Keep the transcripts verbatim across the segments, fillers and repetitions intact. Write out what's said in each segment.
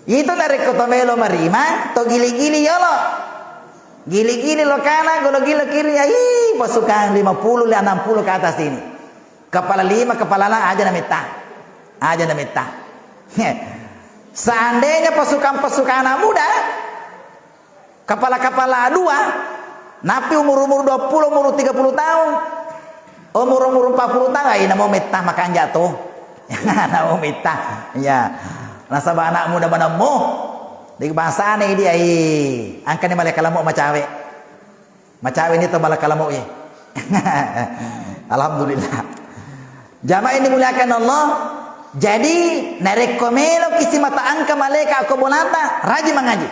Itu narekko to melo marima, to gili-gili yolo. Gili-gili lokana, golo gilo kiri, ai, pasukang lima puluh, enam puluh ke atas ini. Kepala lima, kepala enam, aja na metta. Aja na metta. Seandainya pasukan-pasukan anak muda, kepala-kepala dua, napi umur-umur dua puluh, umur tiga puluh tahun, umur-umur empat puluh tahun, ai, namo metta makanja to. Namo metta. Ya. Nasaba anak muda manemmu. Di bahasane dia, ai, angkani malai kalamuk macawe. Macawe ni to bala kalamuk ye. Alhamdulillah. Jamaah yang dimuliakan Allah, jadi narekko meloki simata engka malaika ko bolata, rajin mangaji.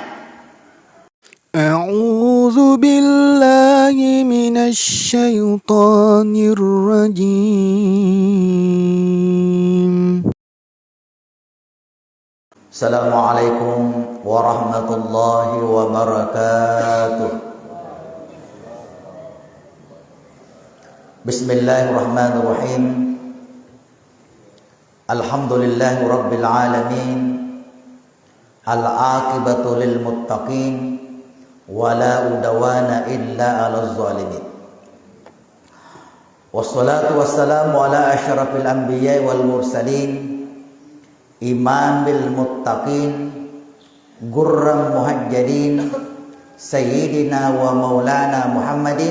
أعوذ بالله من الشيطان الرجيم. السلام عليكم ورحمة الله وبركاته. بسم الله الرحمن الرحيم. الحمد لله رب العالمين. العاقبة للمتقين ولا عدوان إلا على الظالمين. والصلاة والسلام على أشرف الأنبياء والمرسلين إمام المتقين غر المحجلين سيدنا ومولانا محمد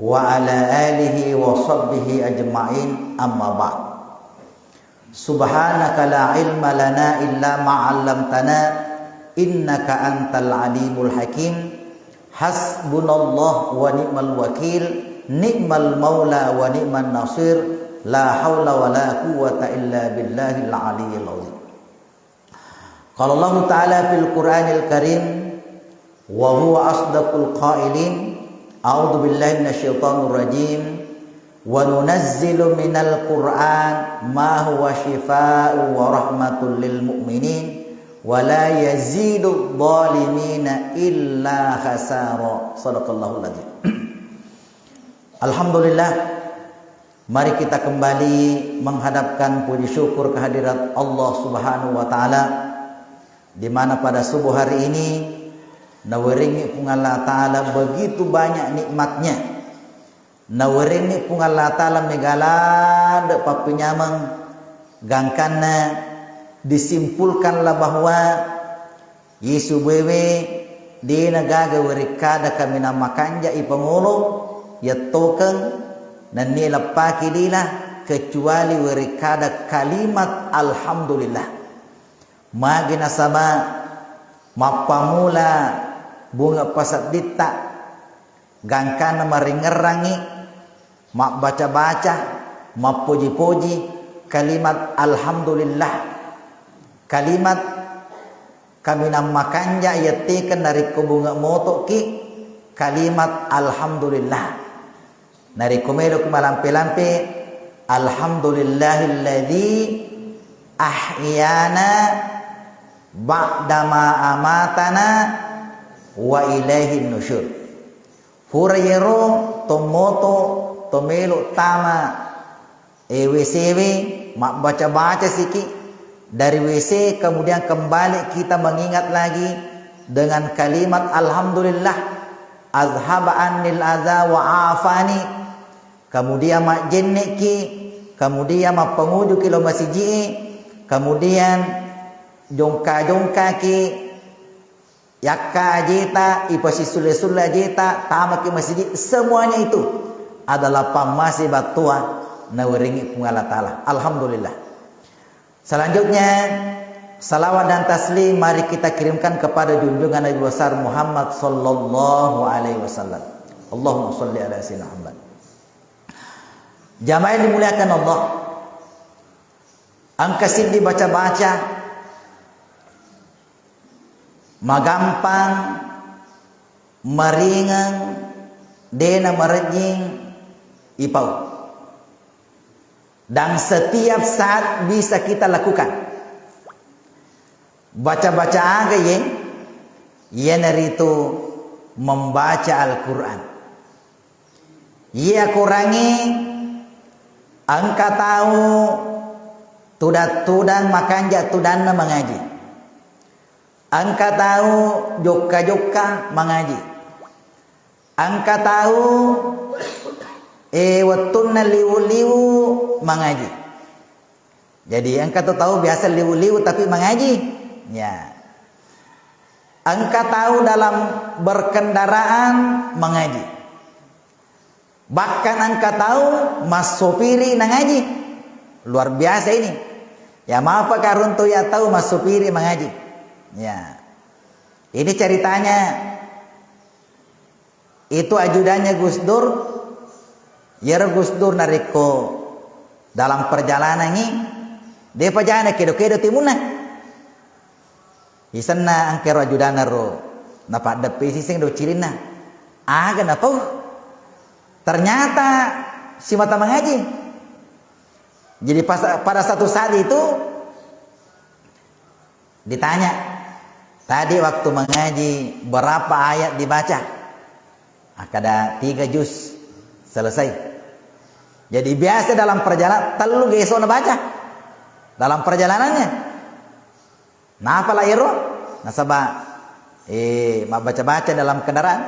وعلى آله وصحبه أجمعين، أما بعد. سبحانك لا علم لنا إلا ما علمتنا إنك أنت العليم الحكيم. حسبنا الله ونعم الوكيل، نعم المولى ونعم النصير، لا حول ولا قوة إلا بالله العلي العظيم. قال الله تعالى في القرآن الكريم وهو أصدق القائلين، أعوذ بالله من الشيطان الرجيم، وننزل من القرآن ما هو شفاء ورحمة للمؤمنين ولا يزيد الظالمين إلا خسارا. صدق الله العظيم. Alhamdulillah, mari kita kembali menghadapkan puji syukur kehadirat Allah Subhanahu wa Ta'ala, di mana pada subuh hari ini nawerengi Puang Allah Ta'ala begitu banyak nikmatnya. Nawerengi Puang Allah Ta'ala mega ladde pappinyameng, gangkanna disimpulkanlah bahwa Yesu bwewe, dena gaga werekkada kaminang makanja ipangolo, yattokeng nennia leppaki lila, kecuali werekkada kalimat alhamdulillah. Magi nasaba mappamula bunge pasedditta, gangkanna maringerrangi, mabbaca-baca, mappoji-poji kalimat alhamdulillah. Kalimat kaminang makanja yattekeng narekko bunge motoki kalimat alhamdulillah. Narekko meloki malampe-lampe, alhamdulillahilladzi ahyana ba'dama amatana wa ilaihin nusyur. Pura yero tommoto to melo tama, eh, W C we, mabbaca-baca siki dari W C, kemudian kembali kita mengingat lagi dengan kalimat alhamdulillah, azhaba annil adza wa afani. Kemudian majjenneki, kemudian mappangujuki lo masiji, kemudian jongka-jongkaki, yakka ajeta, ipasisulle-sulle ajeta, tamaki masiji, semuanya itu adalah pammase battoa nawerengi Puang Allah Ta'ala. Alhamdulillah. Selanjutnya, salawat dan taslim mari kita kirimkan kepada junjungan Nabi besar Muhammad sallallahu alaihi wasallam. Allahumma salli ala sayyidina Muhammad. Jamaah yang dimuliakan Allah, engka siddi baca-baca magampang, maringeng, dena marejjing ipau. Dan setiap saat bisa kita lakukan. Baca-baca aga ye? Iyanaritu membaca Al-Quran. Iya kurangi engka tau tudang-tudang makanja tudanna mangaji. Engka tau jokka-jokka mangaji. Engka tau, eh, wettunna liwu-liwu mangaji. Jadi, engka tu tau biasa liwu-liwu tapi mangaji. Ya. Engka tau dalam berkendaraan mangaji. Bahkan engka tau massopiri nangaji. Luar biasa ini. Ya, mapa karuntu ya tau massopiri mangaji. Ya. Ini ceritanya itu ajudannya Gus Dur. Yero Gus Dur narekko dalam perjalanangngi, depa jana kedo-kedo timunna. Isenna engkero ajudanna ro, napaddeppe siseng do cirinna. Aga napau? Ternyata simata mangaji. Jadi pas, pada satu saat itu ditanya, "Tadi waktu mengaji berapa ayat dibaca?" Akkada, "Tiga juz, selesai." Jadi biasa dalam perjalanan, tellu geso nabaca dalam perjalanannya. Napala ero? Nasaba, eh, mabbaca-baca dalam kendaraan.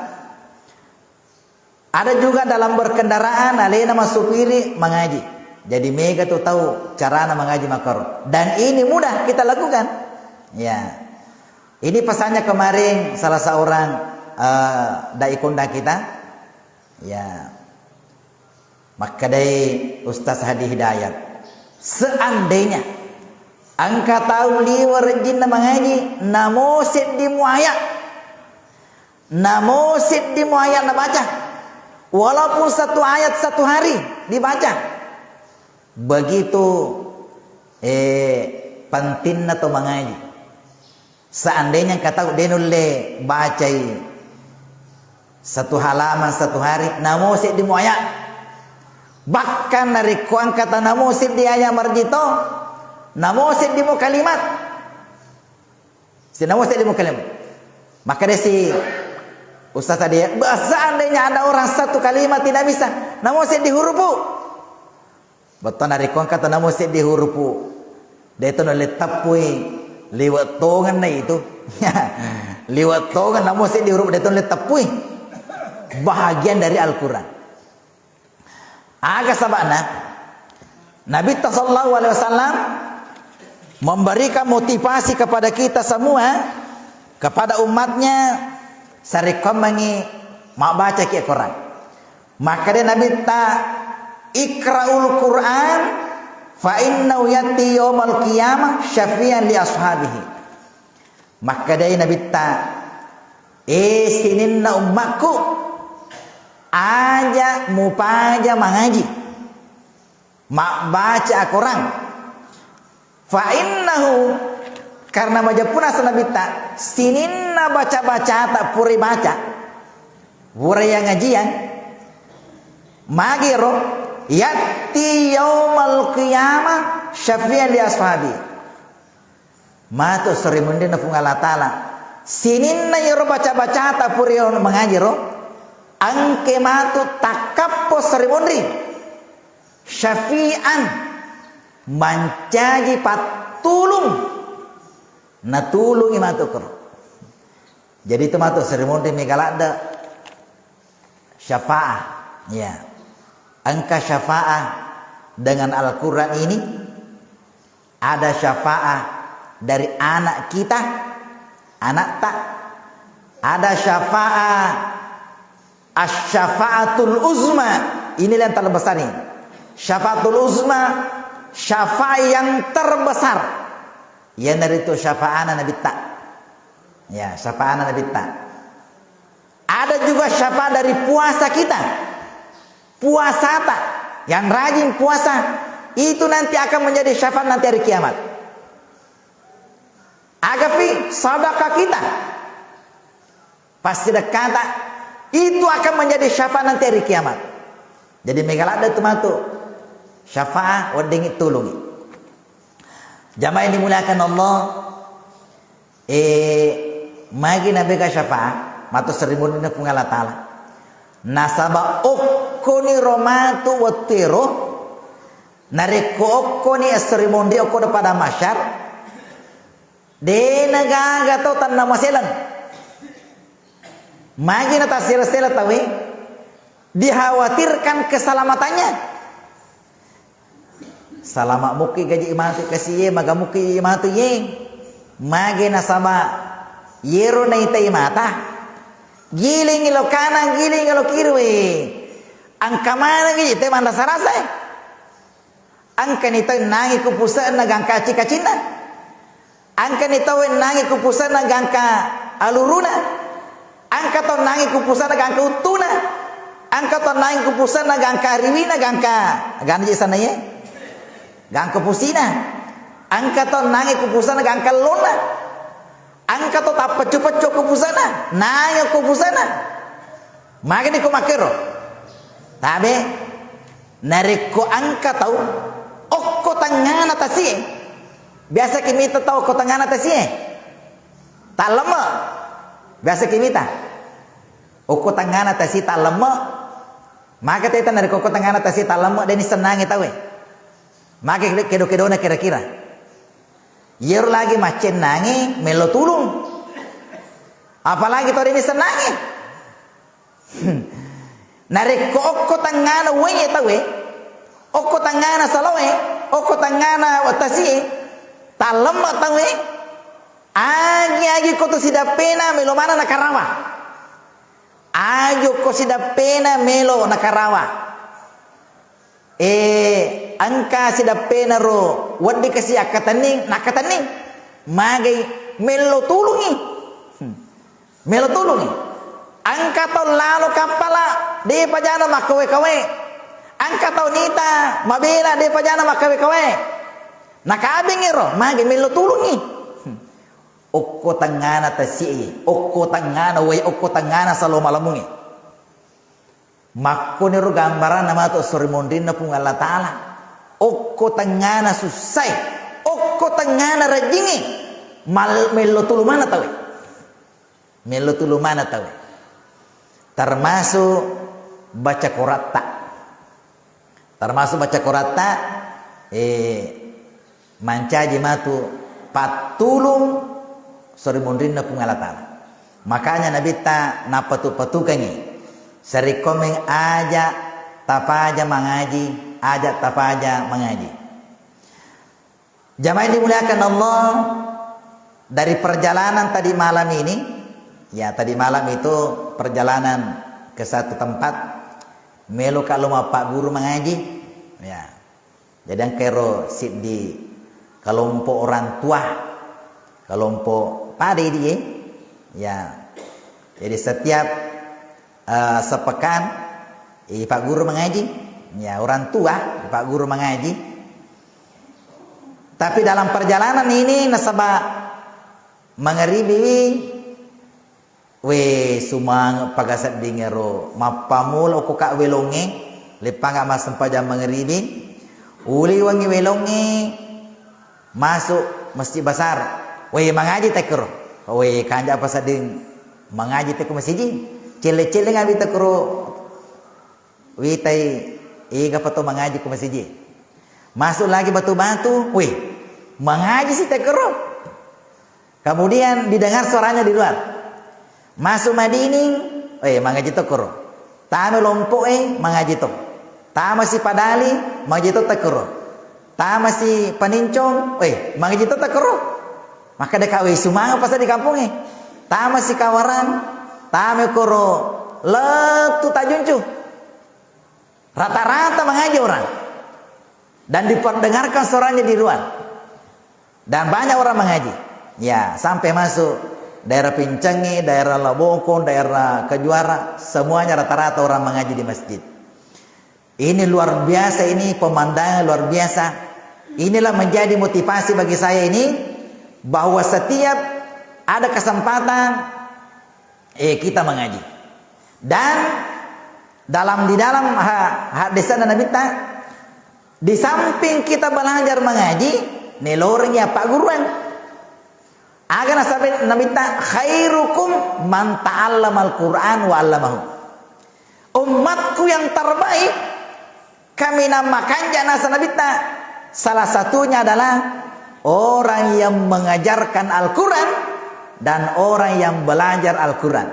Ada juga dalam berkendaraan, alena massupiri mangaji. Jadi mega tu tau carana mangaji makkaro. Dan ini mudah kita lakukan. Ya. Ini pesannya kemarin salah seorang, eh, dai kondang kita. Ya. Makkedai Ustaz Hadi Hidayat, seandainya engka tau liwe rejinna mangaji, namo seddi muaya, namo seddi muaya nabaca, walaupun satu ayat satu hari dibaca, begitu, eh, pentingna to mangaji. Seandainya engka tau de nulle bacai satu halaman satu hari, namo seddi muaya. Bahkan narekko engka tau namo seddi aya marjito, namo seddi mo kalimat. Si namo seddi mo kalimat. Maka desi Ustaz tadi, "Bah, seandainya ada orang satu kalimat tidak bisa, namo seddi hurupu." Bettuanna rekko engka tau namo seddi hurupu, de to nulle teppui, liwe' tongenna itu. Liwe' tongeng namo seddi hurupu, de to nulle teppui. Bahagian dari Al-Quran. Aga saba'na? Nabitta sallallahu alaihi wasallam memberikan motivasi kepada kita semua, kepada umatnya, sarekkoammengngi mabbacaki Al-Quran. Makkeda Nabitta, "Iqra'ul Qur'an fa innahu ya'ti yaumal qiyamah syafi'an li ashabihi." Makkedai Nabitta, "Eh, sininna ummakku, aja mupaja mangaji, mabbaca Al-Quran." Fa innahu, karena majeppuna asa Nabitta, sininna baca-bacata pura baca, pura yangajiang, magiro, ya'ti yaumal qiyamah syafi'an li ashabi. Matu esso ri munrinna Puang Allah Ta'ala. Sininna iyaro baca-bacata pura mangaji ro, engke matu takkappo esso ri munri. Syafi'an, mancaji pattulung, natulungi matu koro. Jadi itu matu esso ri munri mega ladde syafaah. Ya. Engka syafaah dengan Al-Quran ini, ada syafaah dari anak kita, anakta, ada syafaah Asy-syafaatul uzma, inilah yang terbesar ini. Syafaatul uzma, syafaat yang terbesar. Iyanaritu syafaana Nabitta. Ya, syafaana Nabitta. Ada juga syafaat dari puasa kita. Puasata, yang rajin puasa, itu nanti akan menjadi syafaat nanti hari kiamat. Agapi sedekah kita. Passidekkata, itu akan menjadi syafaat nanti hari kiamat. Jadi mega ladde tu matu syafaat weddingngi tulungi. Jamaah yang dimuliakan Allah, eh, magi nabega syafaat, matu esso ri munrinna Puang Allah Ta'ala. Nasaba okkoni ro matu wettu ero, narekko okkoni esso ri munri okko de pada masyar, De' nagaga tau tennamaseleng. Magi na tassela-sela tauwe, dikhawatirkan keselamatannya. Salama' mukki gaji matu kasi ye, maga mukki matu ye. Magi nasaba yero naitai mata. Giling lo kanan, giling lo kiri we. Engka maneng gaji te manrasa-rasa e. Engkani tau nangi ku puse'na gangka kaci-kacinna. Engkani tau nangi ku puse'na gangka aluruna. Engka tau nangi ku puse'na gangka uttuna. Engka tau nangi ku puse'na gangka riwina, gangka gana je sana ye. Gangka pusina. Engka tau nangi ku puse'na gangka lonna. Engka to tappeccu-peccu ko pusana, nayo ko pusana. Magani ko makkero. Tabe, narekko engka tau okko tengngana tasie. Biasa ki mita tau okko tengngana tasie. Tallemme. Biasa ki mita. Okko tengngana tasie tallemme. Maka teta narekko okko tengngana tasie tallemme, deni senangi tawe. Maka kedo-kedona kira-kira. Iyaro lagi maccennangi mello tulung. Apalagi tau deni sennangi. Narekko okko tengngana uwae tauwe, okko tengngana saloe, okko tengngana tasie, tallemme tauwe, agi-agi ko tu sidappena melo mana nakarawa. Agi okko sidappena melo nakarawa. Eh, engka sidappena ro, wedding kasi akkatenning, nakkatenning. Magai mello tulungi. Hmm. Mello tulungi. Engka tau lalo kappala, de pajana makkawe-kawe. Engka tau nita mabela, de pajana makkawe-kawe. Nakabingi ro, magai mello tulungi. Hmm. Okko tengngana tasie, okko tengngana wae, okko tengngana salo malamungi. Makkoniro gambaranna matu esso ri monrinna Puang Allah Ta'ala. Okko tengngana sussae, okko tengngana rajingnge, mal-, mello tulu mana tauwe. Mello tulu mana tauwe. Termasuk baca koratta. Termasuk baca koratta, eh, mancaji matu pattulung sori monrinna Puang Allah Ta'ala. Makanya Nabitta napatu-patukangi, sarekkoameng aja tapaja mangaji, aja tapaja mangaji. Jamaah yang dimuliakan Allah, dari perjalanan tadi malam ini, ya, tadi malam itu perjalanan ke satu tempat, meloka lo mappagguru mangaji, ya. Jadi engka ero siddi kelompok orang tua, kelompok pada idi, ya. Jadi setiap, eh, sepekan, ipagguru mangaji, ya, orang tua ipagguru mangaji. Tapi dalam perjalanan ini nasaba mangaribiwi, we, sumange paga seddingero, mappammula okko ka welongnge, leppanga massempajang mangaribi, uliwengngi welongnge, masuk Masjid Besar. We, mangaji tekkero. We, kanja apa sedding mangaji tekko masiji. Celle-celle ngawi tekkero. Witai, ega pato mangaji ko masiji. Masuk lagi Batu-Batu, weh, mangaji si tekkero. Kemudian didengar suaranya di luar. Masuk Madini, eh, mangaji to koro. Tama Lompo, eh, mangaji to. Tama si Padali, mangaji to tekkero. Tama si Panincong, eh, mangaji to tekkero. Maka deka, weh, sumanga pasal di kampung, eh. Tama si Kawarang, tama koro lettu Tanjung Cu. Rata-rata mangaji orang. Dan diperdengarkan suaranya di luar. Dan banyak orang mengaji. Ya, sampai masuk daerah Pincengi, daerah Labokong, daerah Kejuara, semuanya rata-rata orang mengaji di masjid. Ini luar biasa, ini pemandangan luar biasa. Inilah menjadi motivasi bagi saya ini, bahwa setiap ada kesempatan, eh, kita mengaji. Dan dalam, di dalam ha-, hadisnya Nabitta, di samping kita belajar mengaji, neloreng ya Pak Guruan. Aga nasabbi Nabitta, "Khairukum man ta'allamal Qur'an wa 'allamahu." Ummatku yang terbaik, kaminang makanja nasa Nabitta, salah satunya adalah Orang yang mengajarkan Al-Quran dan orang yang belajar Al-Quran.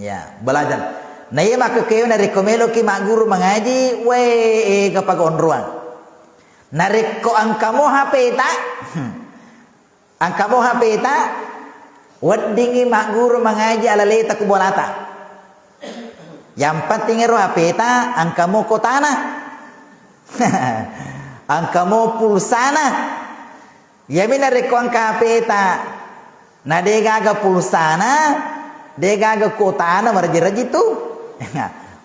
Ya, belajar. Na iya makkekkeo narekko meloki magguru mangaji, we, ega pagonroang. Narekko engka mo H P-ta, hmm, engka mo H P-ta, weddingngi magguru mangaji alaleta ku bolata. Yang penting ero H P-ta engka mo kotana. Engka mo pulsana. Iyami narekko engka H P-ta, na degaga pulsana, degaga kotana, maraji-raji tu.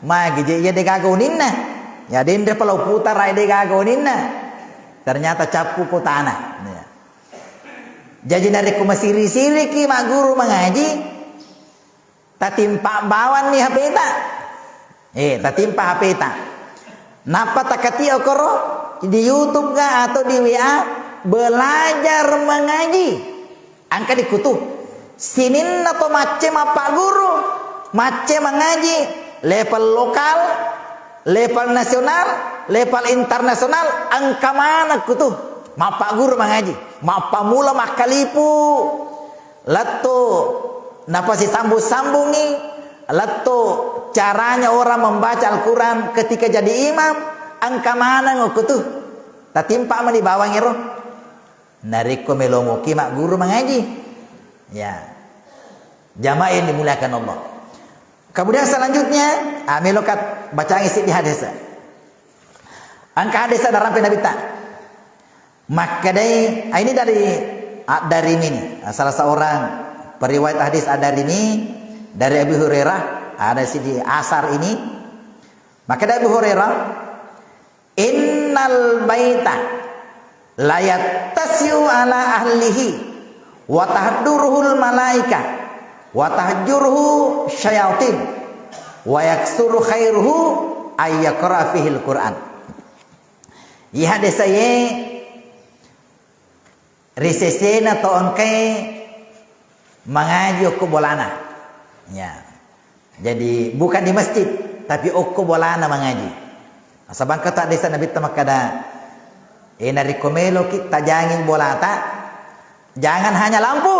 Magi je iya degaga oninna. Ya denre pala uputara degaga oninna. Ternyata cappu kotana. Ya. Jaji narekko masiri-siriki magguru mangaji, tatimpa bawanni H P-ta. Eh, tatimpa H P-ta. Nappa takati okoro di YouTube ga atau di W A belajar mengaji. Engka dikutu. Sininna to macce mappagguru, macce mangaji level lokal, level nasional, level internasional, engka maneng kutu mappagguru mangaji, mappamula makkalipu. Lettu napasisambung-sambungi, lettu caranya orang membaca Al-Quran ketika jadi imam, engka maneng okko tu. Tatimpa mani bawang ero. Narekko melo moki magguru mangaji. Ya. Jamaah yang dimuliakan Allah. Kemudian selanjutnya, ah, meloka bacangi siddi hadis. Engka hadis narampe Nabitta. Makkedai, ah, ini dari Ad-Darimi ini. Ah, salah seorang periwayat hadis Ad-Darimi dari Abu Hurairah, ada siddi asar ini. Makkeda Abu Hurairah, "Innal baita la yattasi'u ala ahlihi wa tahduruhul malaika wa tahjuruhu syayatin wa yaksuru khairuhu ay yaqra fihil Qur'an." Iya hadis iye ri sesena to engkae mangaji okko bolana. Ya. Jadi bukan di masjid, tapi okko bolana mangaji. Nasaba engka tu hadis Nabitta makkeda, eh, narekko meloki tajangi bolata, jangan hanya lampu.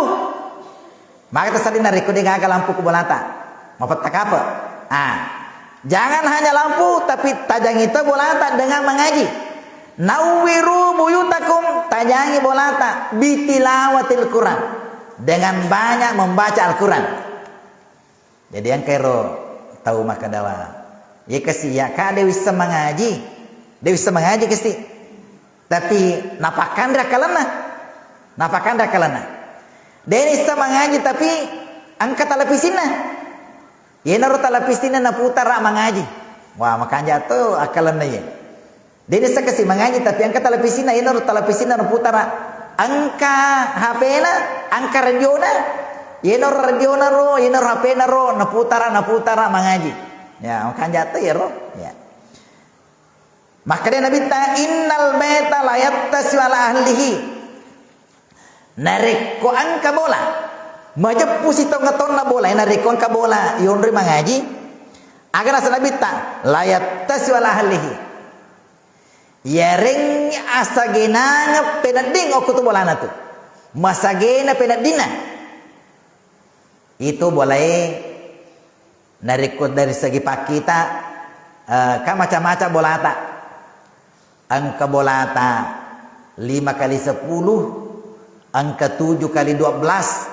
Maka tersaddi narekko de gaga lampu ku bolata, mapetta kape. Ah, jangan hanya lampu, tapi tajangi to bolata dengan mengaji. Nawwiru buyutakum, tajangi bolata, bitilawatil Quran, dengan banyak membaca Al-Quran. Jadi engka ero tau makkeda, iya kasi, iya ka de wisseng mangaji, de wisseng mangaji kasi. Tapi napakkanre akkalenna. Napakkanre akkalenna. De nisseng mangaji tapi engka televisinna. Yenaro televisinna naputara mangaji. Wah, makanja to akkalenna iye. De nisseng kasi mangaji tapi engka televisinna, yenaro televisinna naputara. Engka H P-na, engka radiona. Yenaro radiona ro, yenaro H P-na ro naputara, naputara mangaji. Ya, makanja to iyaro. Ya. Makkeda Nabitta, "Innal baita la yattasi'u ala ahlihi." Narekko engka bola, majeppu sitonga-tonna bola, narekko engka bola yonroi mangaji, aga nasa Nabitta, "La yattasi'u ala ahlihi." Yarengngi asagenangeng penedding okko tu bolana tu. Masagena peneddinna. Itu bolae narekko dari segi pakkita, eh, kan macam-macam bolata. Engka bolata lima kali sepuluh, engka tujuh kali dua belas,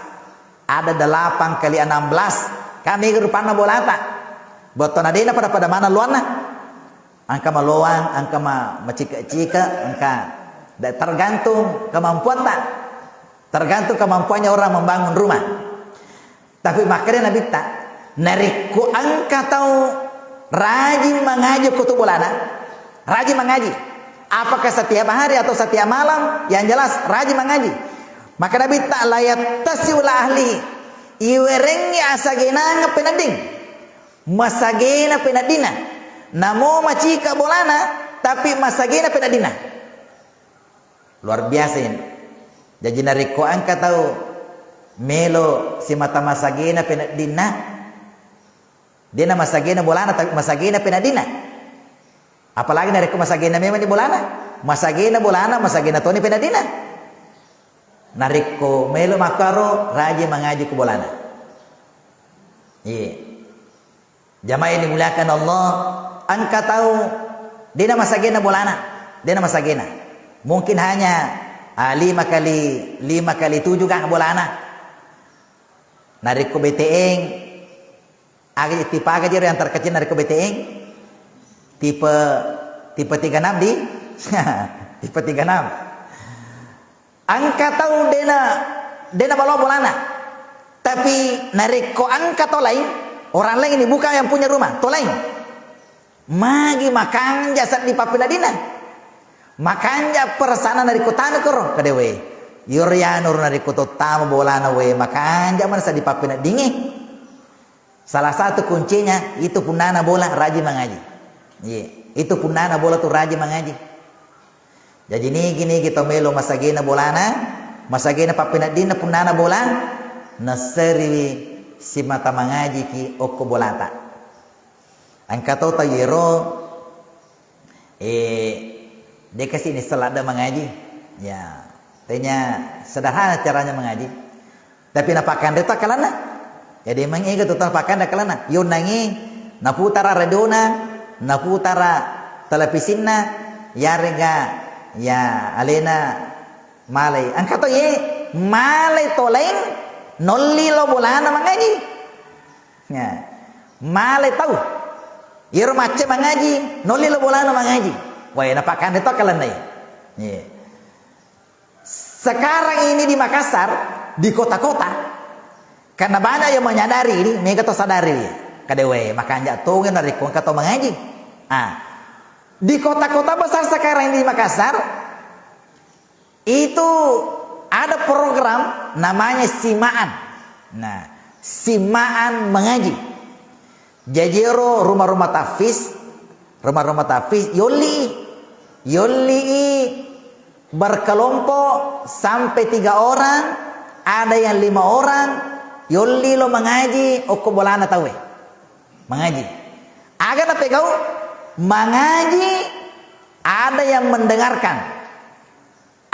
ada delapan kali enam belas. Kan mega rupanna bolata. Bottona dena pada-pada mana luanna. Engka maloang, engka ma-, macike-cike, engka. Da-, tergantung kemampuanta. Tergantung kemampuannya orang membangun rumah. Tapi makkeda Nabitta, narekko engka tau rajin mangaji ko tu bolana, rajin mangaji. Apakah setiap hari atau setiap malam? Yang jelas rajin mangaji. Maka Nabitta, "La yattasi'u ala ahlihi." Iwerengngi asagenangeng penedding. Masagena peneddinna. Namo macika bolana, tapi masagena peneddinna. Luar biasa ini. Jaji narekko engka tau melo simata masagena peneddinna, dena masagena bolana, tapi masagena peneddinna. Apalagi narekko masagena memang di bolana, masagena bolana, masagena toni peneddinna. Narekko melo makkaro, rajin mangaji ko bolana. Iya. Jamaah yang dimuliakan Allah, engka tau dena masagena bolana, dena masagena. Mungkin hanya, ah, lima kali, lima kali tujuh kah bolana. Narekko B T N, aga, tipe aga jero yang terkecil narekko B T N? Tipe, tipe tiga enam di? Tipe tiga enam. Engka tau dena, dena balo bolana. Tapi narekko engka to lain, orang lain ini bukan yang punya rumah, to lain. Magi makanja seddi pappeneddinna. Makanja perasaan narekko tanu koro, kadewe. Iyaro yanu narekko to tama bolana we, makanja mana seddi pappeneddingnge. Salah satu kuncinya itu punnana bola rajin mangaji. Iya, itu punnana bola tu rajin mangaji. Jaji nigi-nigi to melo masagena bolana, masagena pappeneddinna punnana bola, nasseriwi simata mangajiki okko bolata. Engka to tau yero Eh, de kasi nisseng ladde mangaji. Ya, tanya sederhana caranya mangaji. Tapi napakanre to akkalanna. Jadi mengega tu tau pakanre akkalanna. Yonnangi naputara radiona, naputara televisinna, yarega ya alena malai. Engka to ye malai to laing nolli lo bolana mangaji. Ya. Malai tau. Iyaro macca mangaji, nolli lo bolana mangaji. Wae, napakanre to akkalanna. Iya. Sekarang ini di Makassar, di kota-kota, karena banyak yang menyadari ini, mega to sadari. Kadewe, makanja tongi narekko engka to mangaji. Ah. Di kota-kota besar sekarang ini di Makassar, Itu ada program namanya Simaan. Nah, Simaan mengaji. Jaji ero rumah-rumah tahfiz, rumah-rumah tahfiz yolli, yolli berkelompok sampai tiga orang, ada yang lima orang, yolli lo mengaji, okko bolana tauwe. Mengaji. Aga napegau? Mengaji, ada yang mendengarkan.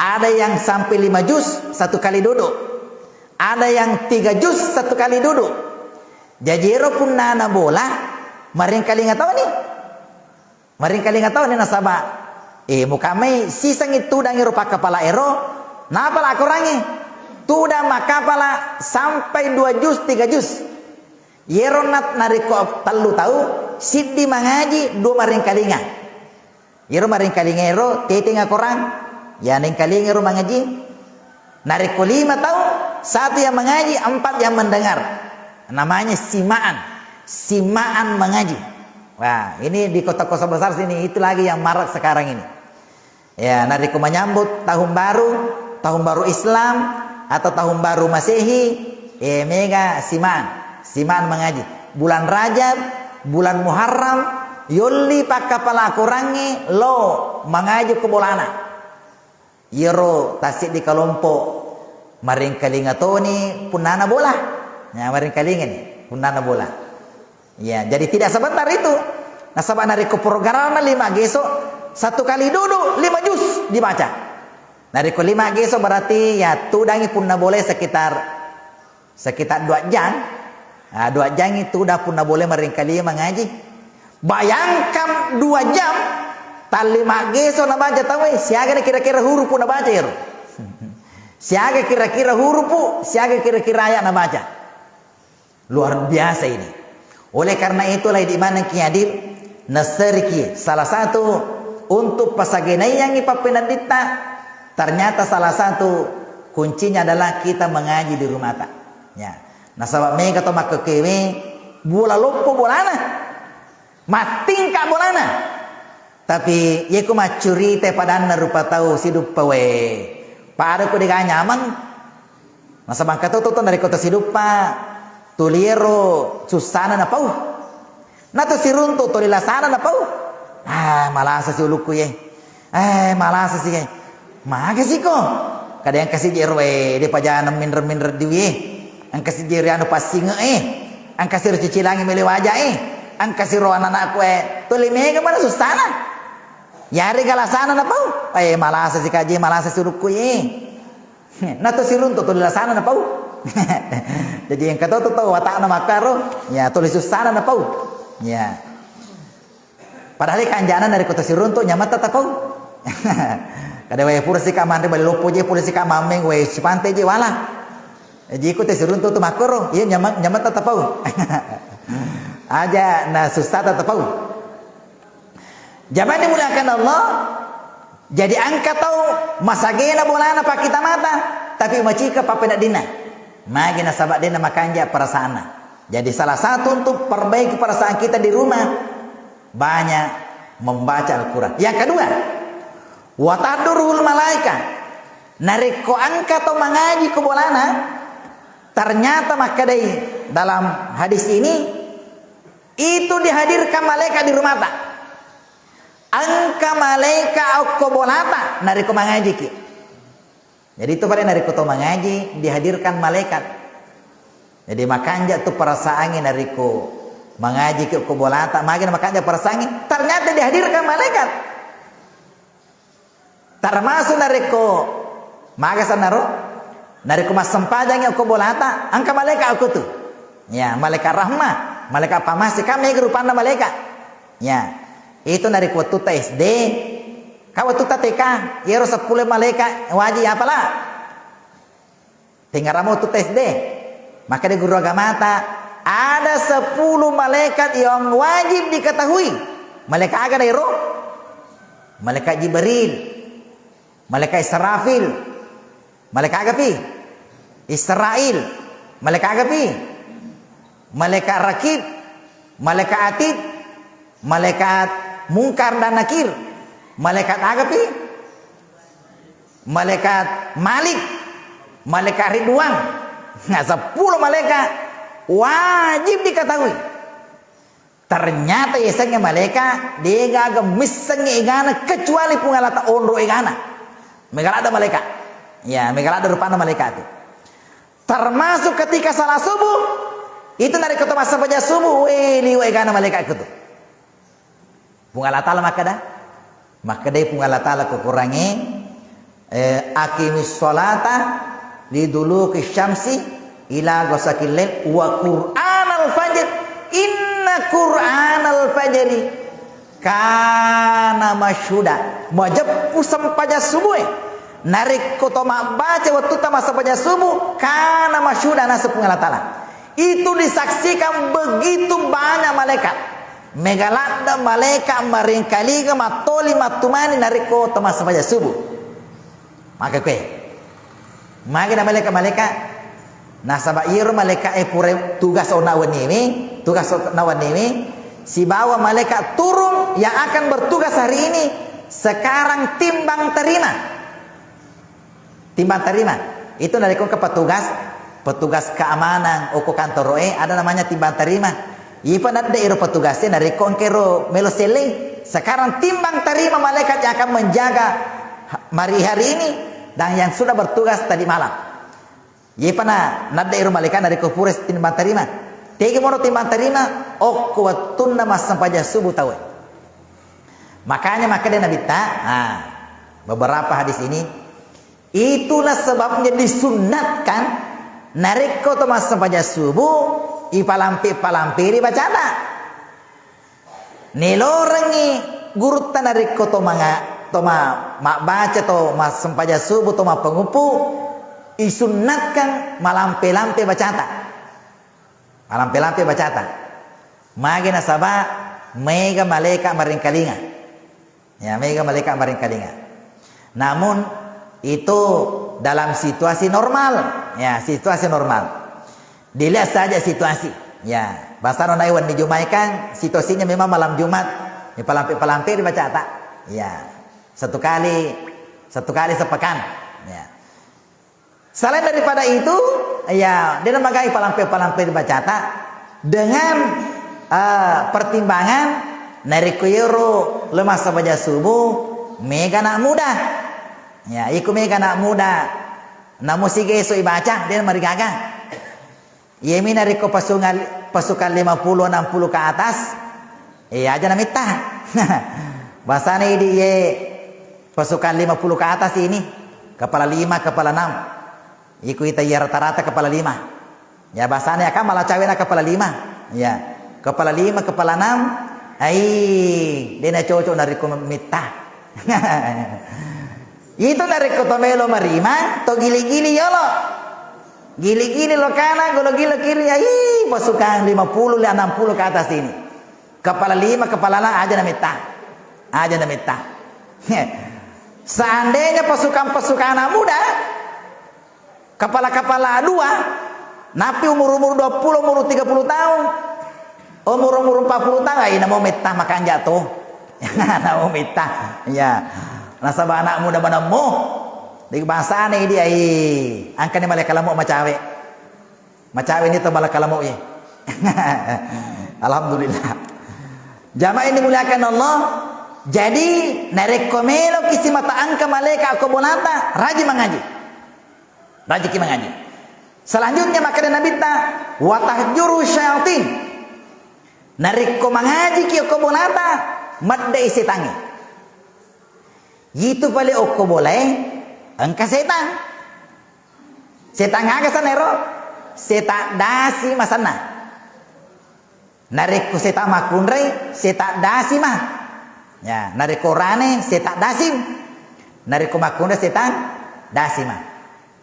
Ada yang sampai lima juz satu kali duduk. Ada yang tiga juz satu kali duduk. Jaji ero punnana bola, maringkalinga toni. Maringkalinga toni nasaba, eh, mukamai sisengi tudang ero pakkapala ero, napala akorangi. Tudang makkapala sampai dua juz, tiga juz. Yero na-, narekko tellu tau, siddi mangaji, dua maringkalinga. Iyaro maringkalinga ero teteng akorang, ya nengkalinga ero mangaji. Narekko lima tau, satu yang mengaji, empat yang mendengar. Namanya simaan, simaan mengaji. Wah, ini di kota-kota besar sini itu lagi yang marak sekarang ini. Ya, narekko menyambut tahun baru, tahun baru Islam atau tahun baru Masehi, eh, mega simaan, simaan mengaji. Bulan Rajab, bulan Muharram, yolli pakkapala akorangnge lo mangaji ko bolana. Iyaro tassiddi kalompo maringkalinga toni punnana bola. Ya, maringkalinga ni punnana bola. Ya, jadi tidak sebentar itu. Nasaba narekko programna lima geso, satu kali duduk lima juz dibaca. Narekko lima geso berarti ya tudangi punna bola sekitar Sekitar dua jang, ah, dua jang itu udah punna boleh maringkalinga mangaji. Bayangkan dua jam, tallima geso nabaca tauwe, siaga ni kira-kira hurupu nabaca ero. Siaga kira-kira hurupu, siaga kira-kira ayat nabaca. Luar biasa ini. Oleh karena itulah idi manengki hadir, naseriki salah satu untuk pasagenaiangi pappenedditta, ternyata salah satu kuncinya adalah kita mengaji di rumahta. Ya. Nasaba mega to makkekewe, bola loppo bolana. Mattingka bolana. Tapi, yeko maccurita padanna rupa tau siduppa we, pada ko dega nyameng. Nasaba engka to, to, to narekko to siduppa, tuli ero sussana napau. Na to siruntu tuli lasana napau. Ah, malasa si ulukku ye. Eh, malasa si ye. Maga siko? Kada engka siji ero e, de pajana minreng-minreng diwi e. Engka siji ero anu passinge e. Engka siro cicilangi mele waja e. Engka siro anak-anakku e. Tuli mega mana sussana. Yarega lasana napau. Eh, malasa si kaji, malasa si ulukku ye. Na to siruntu tuli lasana napau. Jadi engka to tu tau wata'na makkaro, ya, tuli sussana napau. Ya. Padahal kanjana narekko to siruntu nyametta tapau. Kada wae pura sika manre bale loppo je, pura sika mammeng wae sipante je wala. Jadi ko to siruntu tu makkoro, iya nyama-, nyametta tapau. Aja na sussata tapau. Jamang dimuliakan Allah, jadi engka tau masagena bolana pakkita mata, tapi macika pappeneddinna. Magi nasaba de namakanja perasaanna. Jadi salah satu untuk perbaiki perasaan kita di rumah, banyak membaca Al-Quran. Yang kedua, watahduruhul malaika. Narekko engka tau mangaji ko bolana, ternyata makkedai dalam hadis ini, itu dihadirkan malaikat di rumata. Engka malaika okko bolata narekko mangajiki. Jadi itu pada narekko to mangaji dihadirkan malaikat. Jadi makanja tu perasaannya narekko mangajiki okko bolata, magi makanja perasaannya, ternyata dihadirkan malaikat. Termasuk narekko maga sanaro, narekko massempajangi okko bolata, engka malaika okko tu. Ya, malaika rahmah, malaika pamase, kan mega rupanna malaika. Ya, itu narekko wettutta S D, ka wettutta T K, yero seppulo malaika wajib apala. Tengngaramo tu tes de. Makkeda guru agamata, ada sepuluh malaikat yang wajib diketahui. Malaikat aga ero? Malaikat Jibril, malaikat Israfil, malaikat aga pi? Israil, malaikat aga pi? Malaikat Rakib, malaikat Atid, malaikat Mungkar dan Nakir, malaikat aga pi? Malaikat Malik, malaikat Ridwan. Nah, sepuluh malaikat wajib diketahui. Ternyata yasengnge malaikat degaga missengnge egana kecuali Puang Allah Ta onro egana. Mega ladde malaikat. Ya, mega ladde rupanna malaikat itu. Termasuk ketika salat subuh, itu narekko to massempajang subuh, weh, liwe' egana malaikat itu. Puang Allah Ta'ala makkeda, makkedai Puang Allah Ta'ala ko Korangnge, eh, "Aqimis sholata liduluki syamsi ila ghasaqil lail wa Qur'anal fajr, inna Qur'anal fajri kana masyhuda." Majeppu sempajang subuh e. Narekko to mabbaca wettutta massempajang subuh, kana masyhuda, naseng Puang Allah Ta'ala. Itu disaksikan begitu banyak malaikat. Mega ladde malaikat maringkalinga mattoli mattumani narekko to massempajang subuh. Maka kue. Magi na malaikat-malaikat? Nasaba iyaro malaikat e pura tugas ona wenniwi, tugas ona wenniwi, sibawa malaikat turun yang akan bertugas hari ini, sekarang timbang terima. Timbang terima. Itu narekko engka petugas, petugas keamanan okko kantoro e, ada namanya timbang terima. Ipa nadde ero petugas e narekko engka ero melo sellei. Sekarang timbang terima malaikat yang akan menjaga ha-, mari hari ini dan yang sudah bertugas tadi malam. Ipa na nadde ero malaikat narekko pura timbang terima. Tegi moro timbang terima okko wettunna massempajang subuh tau e. Makanya makkeda Nabitta, ah, beberapa hadis ini, itulah sebabnya disunnatkan narekko to massempajang subuh, ipalampe-palamperi bacata. Nelorengngi gurutta narekko to manga-, to ma-, mabbaca to massempajang subuh to mappanguppu, isunnatkan malampe-lampe bacata. Malampe-lampe bacata. Magi nasaba mega malaikat maringkalinga. Ya, mega malaikat maringkalinga. Namun itu dalam situasi normal. Ya, situasi normal. Dilihat saja situasi. Ya, bahasa nonai wenni Jumat kan situasinya memang malam Jumat. Ya, palampe-palampe di bacata. Ya, satu kali, satu kali sepekan. Ya. Selain daripada itu, ya, de' namagai palampe-palampe di bacata dengan, eh, pertimbangan narekko iyaro lo massempajang subuh, mega anak muda. Ya, iko mega anak muda, namo sigeso ibaca, de' namarigaga. Iyami narekko pasungan, pasukan lima puluh, enam puluh ke atas, eh, aja namitta. Bahasana idi, ye, pasukan lima puluh ke atas ini, kepala lima, kepala enam. Iko ita iya rata-rata kepala lima. Ya, bahasanya kan malah cawena kepala lima. Ya, kepala lima, kepala enam. Ai, dena cocok narekko metta. Itu narekko to melo marima, to gili-gili yolo. Gili-gili lokana, golo gilo kiri, ai, pasukang lima puluh, enam puluh ke atas ini. Kepala lima, kepala enam, aja na metta. Aja na metta. Seandainya pasukan-pasukan anak muda, kepala-kepala dua, napi umur-umur dua puluh, umur tiga puluh tahun, umur-umur empat puluh tahun, ai, namo metta makanja to. Namo metta. Ya. Nasaba anak muda manemmo. Di bahasane idi, ai, angkani malai kalamo macawe. Macawe ni to bala kalamo ye. Alhamdulillah. Jamaah yang dimuliakan Allah, jadi narekko meloki simata engka malaika ko bolata, rajin mangaji. Rajiki mangaji. Selanjutnya makkeda Nabitta, "Watahjuru syayatin." Narekko mangajiki ko bolata, maddei setangnge. Yitu pale okko bolae engka setang. Setang aga sanna ero? Setang dasi masanna. Narekko setang makkunrai, setang dasi ma. Ya, narekko rane, setang dasi. Narekko makkunrai, setang dasi ma.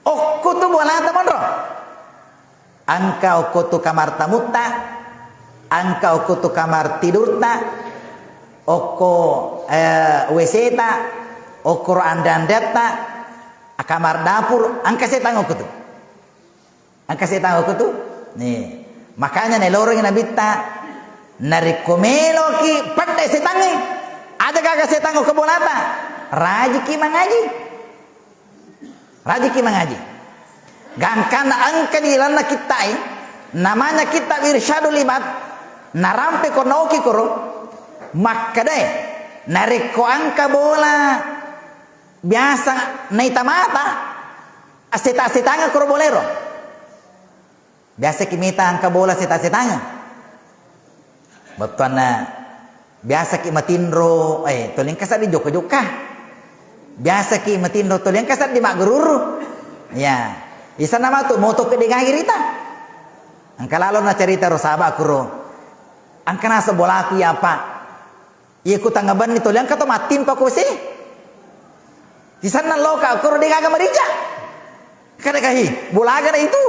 Okko tu bolata monro. Engka okko tu kamar tamutta, engka okko tu kamar tidurta, okko, eh, W C ta, okko ro anre-anreatta, kamar dapur, engka setang okko tu. Engka setang okko tu. Nih. Makanya nailorengi Nabitta, narekko meloki pedde setangnge, aja gaga setang okko bolata, rajiki mangaji. Rajiki mangaji. Gangkanna engka di lalenna kittae, namanya kitab Irsyadul Ibad, narampe ko naoki koro, makkedae, narekko engka bola biasa naita mata, asseta-setangeng koro bolero. Biasaki mita engka bola seta-setangeng. Bettuanna biasaki matinro, eh, tuli engka seddi jokka-jokka. Biasaki matinro tuli engka seddi maggururu. Ya. Isanna matu motoki de gaga rita. Engka lalo nacarita ro sahaba kuro. Engka naseng bolaku ya, Pak. Iya ku tengnga benni tuli engka to mattimpa ko W C. Isanna loka koro de gaga marica. Kada kahi, bola aga na itu.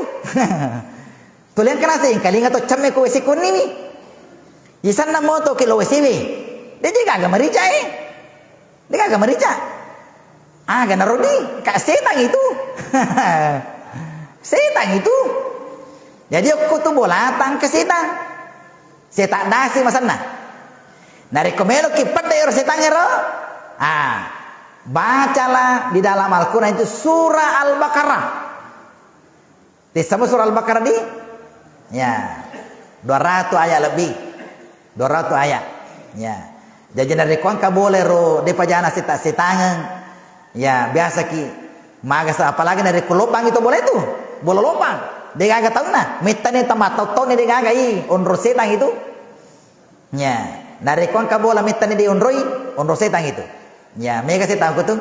Tuli engka naseng engkalinga to cemme ko W C kunniwi. Isanna motoki lo W C we. De gaga marica e. De gaga marica. Aga na rodi, ka setang itu. Setang itu. Jadi okko tu bolata engka setang. Setang dasi masanna. Narekko meloki pedde ero setang ero, ah, bacalah di dalam Al-Quran itu surah Al-Baqarah. Tessamo surah Al-Baqarah di? Ya. Dua ratus ayat lebih. Dua ratus ayat. Ya. Jaji narekko engka bola ero depa jana seta-setangeng. Ya, biasaki magasa, apalagi narekko lobbangi to bola itu. Bola lobbang. De gaga taunna. Mettani tamattau-tauni de gaga i onro setang itu. Ya, narekko engka bola mettani de onroi, onro setang itu. Ya, mega setang ko tu.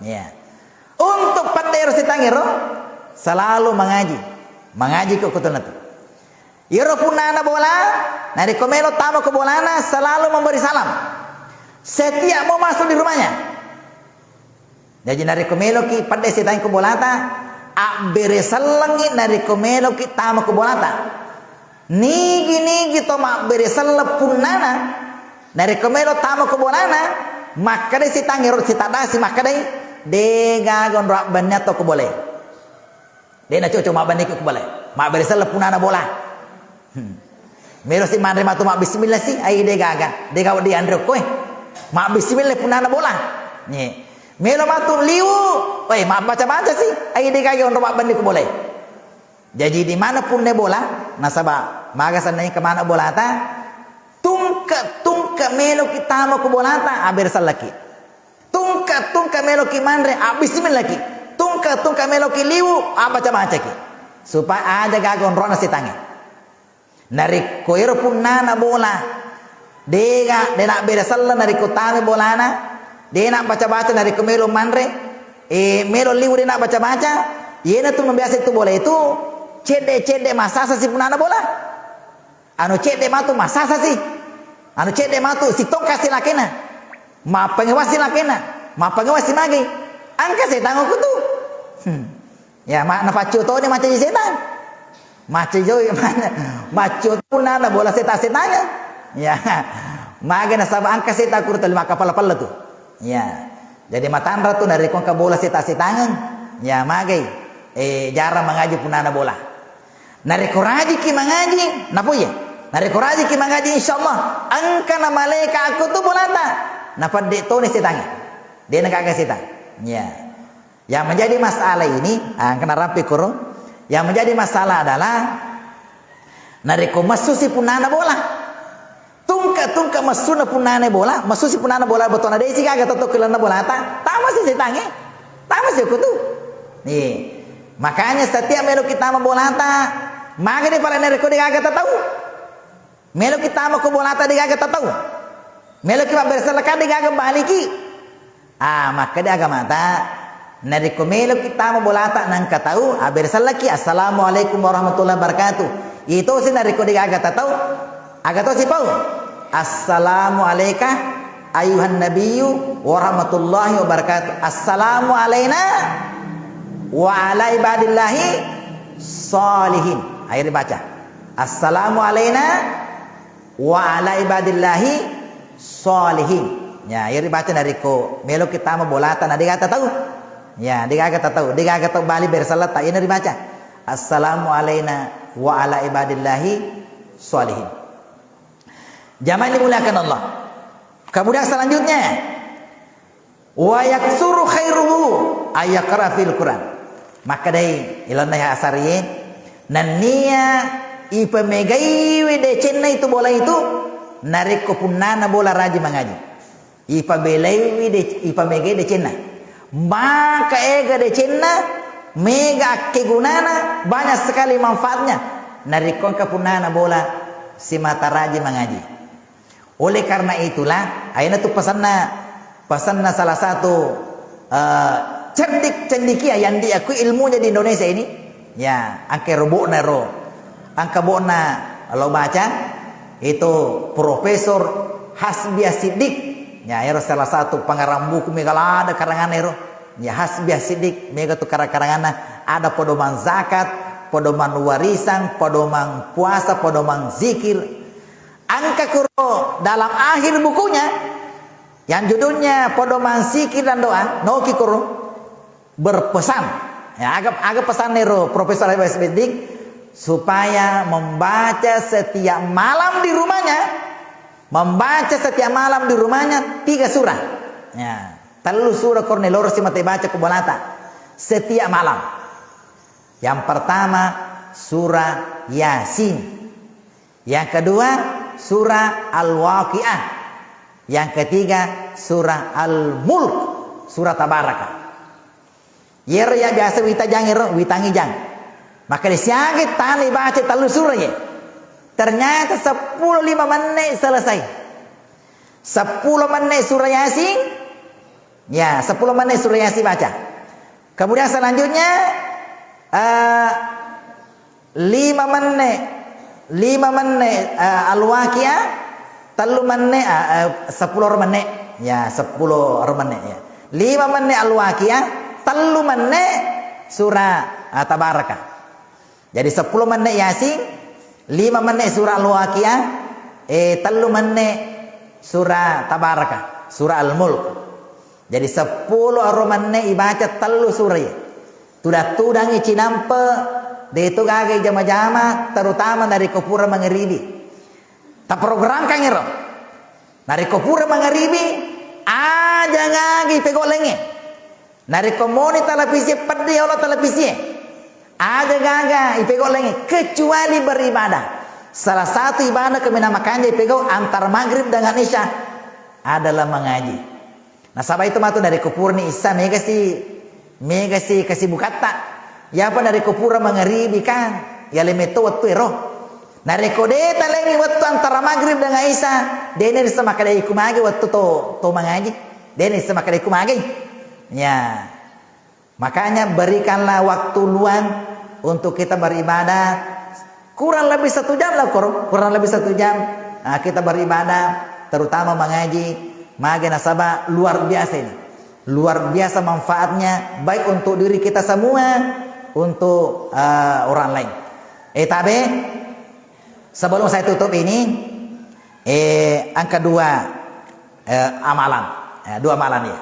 Ya. Untuk pedde ero setang ero, selalu mangaji. Mangaji ko kutuna tu. Iyaro punnana bola, narekko melo tama ko bolana, selalu memberi salam. Setiap mau masuk di rumahnya. Jaji narekko meloki pedde setang ko bolata, abbere sellengngi narekko meloki tama ko bolata. Nigi-nigi to mabbere selleng punnana, narekko melo tama ko bolana, makkedai setang ero setang dasi, makkedai, de gaga onro abbanni atau ko bolae. De na cocok mabbanni ko bolae. Mabbere selleng punnana bola. Hmm. Melo si manre matu mabbismillah si, ai de gaga. De gaga wedding anre okkoe. Mabbismillah punnana bola. Nye. Melo matu liwu, oi, mabbaca-baca si, ai de gaga onro mabbanni ko bolae. Jaji di mana punna bola, nasaba maga sennai kemana bolata, tungke-tungke meloki tama ko bolata, abbere sellengki. Tungke-tungke meloki manre, abbismillahki. Tungke-tungke meloki liwu, abbaca-bacaki. Supaya aja gaga onrona setangnge. Narekko ero punnana bola, dega, de nabbere selleng narekko tama bolana, de nabbaca-baca narekko melo manre, e, melo liwu de nabbaca-baca, Iyena tu membiasa itu bola itu cedde-cedde masasa si punana bola. Anu cedde matu masasa si. Anu cedde matu sitongka si lakena. Mappengewa si lakena. Mappengewa si magi. Angka setang aku tu. Hmm. Ya, ma-, napaccio toni macca ji setang. Macca joi, maccio punana bola seta-setangeng. Ya. Mage nasaba angka seta kuru tali makkapala-pala tu. Ya. Jadi matanra tu narekko engka bola seta-setangeng. Ya, magai. Eh, jarang mangaji punana bola. Narekko rajiki mangaji, napoye. Narekko rajiki mangaji, insyaallah engka na malaika akko tu bolata. Napedde toni setangnge. Dena gaga setang. Ya. Yang menjadi masalah ini, ah, kena rampe koro. Yang menjadi masalah adalah narekko messu si punana bola. Tungke-tungke messuna punana bola, messu si punana bola betona desi gaga tetto kelenna bolata, tama si setangnge. Tama si kutu. Nih. Makanya setiap melo kita mabolata, magani pale narekko de gaga tetau. Meloki tama ko bolata de gaga tatau. Meloki mabbersellaka de gaga baliki. Ah, makkeda agamata, narekko meloki tama bolata nangka tau, abbersellaki, "Assalamualaikum warahmatullahi wabarakatuh." Itosi narekko de gaga tatau, aga tosi pau? "Assalamu alaika ayuhan nabiyyu warahmatullahi wabarakatuh. Assalamu alaina wa ala ibadillahi sholihin." Ayo dibaca. "Assalamu alaina wa ala ibadillahi sholihin." Ya, iya ribaca narekko meloki tama bolata na degaga tatau. Ya, degaga tatau, degaga tau bali bersellata, iyana ribaca. "Assalamu alaina wa ala ibadillahi sholihin." Jamaah yang dimuliakan Allah. Kemudian selanjutnya, "Wa yaksuru khairuhu ayyakra fil Quran." Makkedai ilanna ya asariye, nennia ipamegaiwi decenna itu bola itu, narekko punnana bola rajin mangaji. Ipabelaiwi de-, ipamegai decenna. Maka ega decenna, mega akkegunana, banyak sekali manfaatnya. Narekko engka punnana bola simata rajin mangaji. Oleh karena itulah, aina tu pesanna, pesanna salah satu, eh, cerdik cendikia yang diakui ilmunya di Indonesia ini. Ya, angke robokna ro. Angka bokna lo baca, itu Profesor Hasbi Siddiq. Ya, ero salah satu pengarang buku mega lada karanganna ero. Ya, Hasbi Siddiq, mega tu karang-karanganna. Ada pedoman zakat, pedoman warisan, pedoman puasa, pedoman zikir. Angka kuro dalam akhir bukunya, yang judulnya Pedoman Zikir dan Doa, noki kuro berpesan. Ya, aga, aga pesan nero Profesor Hasbi Siddiq, supaya membaca setiap malam di rumahnya, membaca setiap malam di rumahnya tiga surah. Ya, tellu surah korne loro si mate baca ku bolata setiap malam. Yang pertama, surah Yasin. Yang kedua, surah Al-Waqiah. Yang ketiga, surah Al-Mulk, surah Tabaraka. Yero ya biasa wita jang ero, witangi jang. Maka disiagi tani baca tellu surah ye. Ternyata sepuluh lima menit selesai. Sepuluh menit surah Yasin. Ya, sepuluh menit surah Yasin baca. Kemudian selanjutnya, eh, lima menit, lima menit, eh, Al-Waqiah, tellu menit, eh, eh, sepuluh menit. Ya, sepuluh menit ya. Lima menit Al-Waqiah, tellu menit surah, eh, Tabaraka. Jadi sepuluh menit Yasin, lima menit surah Al-Waqiah, eh, tellu menit surah Tabaraka, surah Al-Mulk. Jadi sepuluh aro menit ibaca tellu surah. Tudang-tudangi cinampe, de to gaga jama-jama, terutama narekko pura mangaribi. Taprogramkan ero. Narekko pura mangaribi, aja gaga ipegau lengnge. Narekko moni televisi, peddi olo televisie. Aja gaga ipegau lengnge, kecuali beribadah. Salah satu ibadah kaminang makanja ipegau antara maghrib dengan isya adalah mengaji. Nasaba itu matu narekko purani isya mega si, mega si kesibukatta. Yapa narekko pura mangaribi kan, yale metto wettu ero. Narekko de talengi wettu antara maghrib dengan isya, de na risseng makkeda iku magi wettu to, to mangaji. De na risseng makkeda iku magi. Ya. Makanya berikanlah waktu luang untuk kita beribadah. Kurang lebih satu jam lah, kur-, kurang lebih satu jam, ah, kita beribadah, terutama mengaji. Mage nasaba luar biasa ini. Luar biasa manfaatnya, baik untuk diri kita semua, untuk, eh, orang lain. Eh, tabe, sebelum saya tutup ini, eh, angka dua, eh, amalan. Eh, dua amalan ya.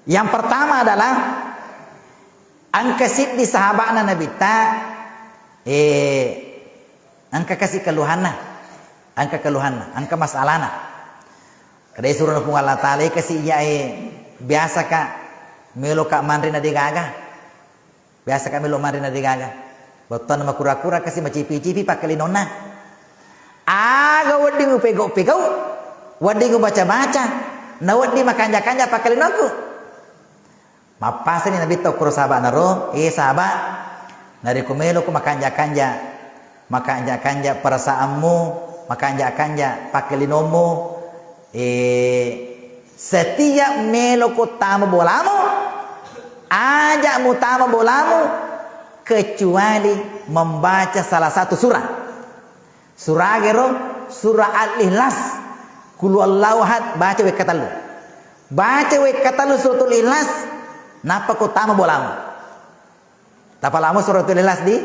Yang pertama adalah engka siddi sahaba'na Nabitta, eh, engka kasi keluhanna, engka keluhanna, engka masalahna. Kada surona Puang Allah Taala, eh, kasi iya, eh, biasa ka, melo ka manre na degaga. Biasa ka melo manre na degaga. Bettuanna makura-kura kasi macipi-cipi pakkalinonna. Aga wedding upegau-pegau, wedding ubaca-baca, na wedding makanja-kanja pakkalinongku. Mappasani Nabitta okkoro sahaba'na ro, "Eh, sahaba, narekko meloko makanja-kanja, makanja-kanja perasaanmu, makanja-kanja pakkalinongmu, eh, setiap meloko tama bolamu, aja mutama bolamu kecuali membaca salah satu surah." Surah agero, surah Al-Ikhlas, Qul Huwallahu Ahad, baca wekka tellu. Baca wekka tellu suratul Ikhlas, nappa ko tama bolamu. Tapalamu suratul Ikhlas di?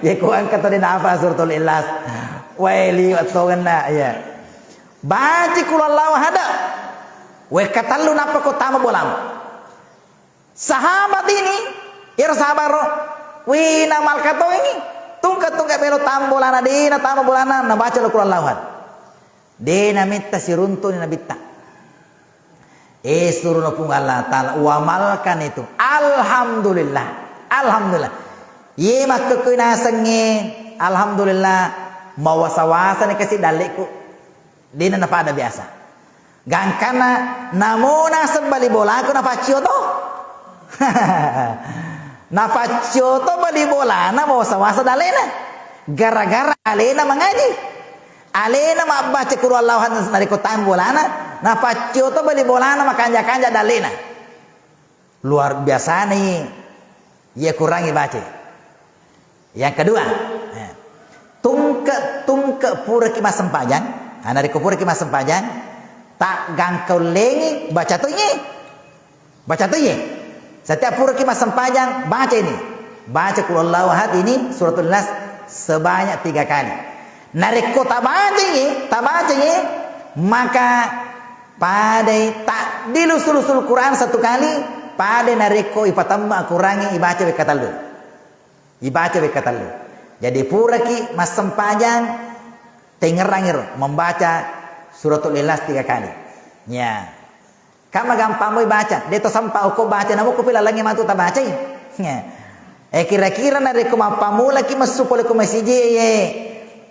Ye, ko engka tadi napa suratul Ikhlas? Wae, liwat tongenna, ya. Baca Qul Huwallahu Ahad. Wekka tellu nappa ko tama bolamu. Sahabat ini, iyaro sahabat ro, wih, namalka tongengi. Tungke-tungke melo tama bolana, de natama bolana, nabaca lo Qul Huwallahu Ahad. De nametta siruntu ni Nabitta. Eh, suruh no Puang Allah Taala, uamalkan itu. Alhamdulillah. Alhamdulillah. Ye makkekui nasengnge, alhamdulillah, mawasa-wasa ni kasi dalleku. Dena napada biasa. Gangkana namo naseng bali bolaku napaccio to. Napaccio to bali bolana, mawasa-wasa dalena. Gara-gara alena mangaji. Alena mabbaca Qul Huwallahu Ahad narekko tang bolana, napaccio to bali bolana makanja-kanja dalena. Luar biasana iya kurangi baca. Yang kedua, eh, tungke-tungke puraki massempajang, nah, narekko puraki massempajang, tak gangkaullengi baca to iye. Baca to iye. Setiap puraki massempajang, baca ini. Baca Qul Huwallahu Ahad ini, suratul Ikhlas sebanyak tiga kali. Narekko tabaca iye, tabaca iye, maka padai tak dilusul-lusul Quran satu kali, padai narekko ipatemme Qurangnge ibaca wekka tellu. Ibaca wekka tellu. Jadi puraki massempajang, tengngerangiro membaca suratul Ikhlas tiga kali. Ya. Kan magampang moi baca, de to sempa okko baca, namo ko pilalengnge matu tabacai. Ya. Eh, kira-kira narekko mappamulaki messu pole ko masiji, ye,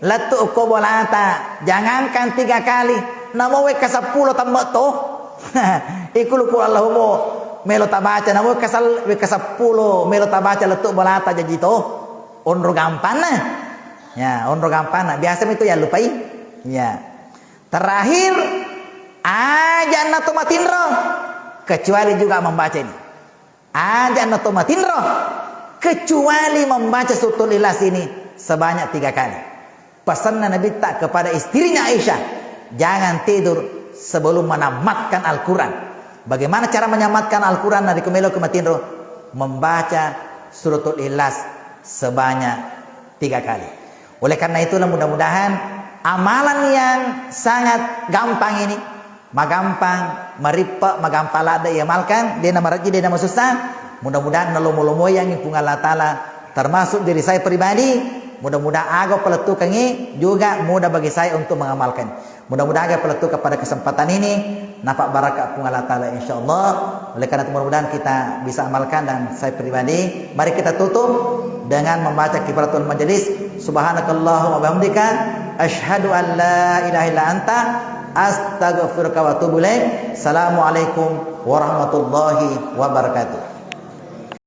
lettu okko bolata, jangankan tiga kali, namo wekka seppulo temme to. Iku luku Allahumma melo tabaca, namo wekka sal-, wekka seppulo melo tabaca lettu bolata jaji to. Onro gampanna. Ya, onro gampanna. Biasa mi to yallupai. Ya. Terakhir, aja na to matinro, kecuali juga membaca ini. Aja na to matinro, kecuali membaca suratul Ikhlas ini sebanyak tiga kali. Pesanna Nabitta kepada istrinya Aisyah, "Jangan tidur sebelum menamatkan Al-Quran." Bagaimana cara menamatkan Al-Quran? Narekko meloki matinro, membaca suratul Ikhlas sebanyak tiga kali. Oleh karena itulah, mudah-mudahan amalan yang sangat gampang ini, magampang marippe, magampang ladde iamalkan, dena marejji, dena masussa. Mudah-mudahan nalomo-lomoiyangngi Puang Allah Taala, termasuk diri saya pribadi. Mudah-mudahan aga palettukengngi juga mudah bagi saya untuk mengamalkan. Mudah-mudahan aga palettukeng pada kesempatan ini, napabbarakka Puang Allah Taala, insyaallah. Oleh karena itu, mudah-mudahan kita bisa amalkan, dan saya pribadi, mari kita tutup dengan membaca kifaratul majelis. Subhanakallahumma wa bihamdika, asyhadu an la ilaha illa anta, astaghfiruka wa atubu ilaik. Assalamualaikum warahmatullahi wabarakatuh.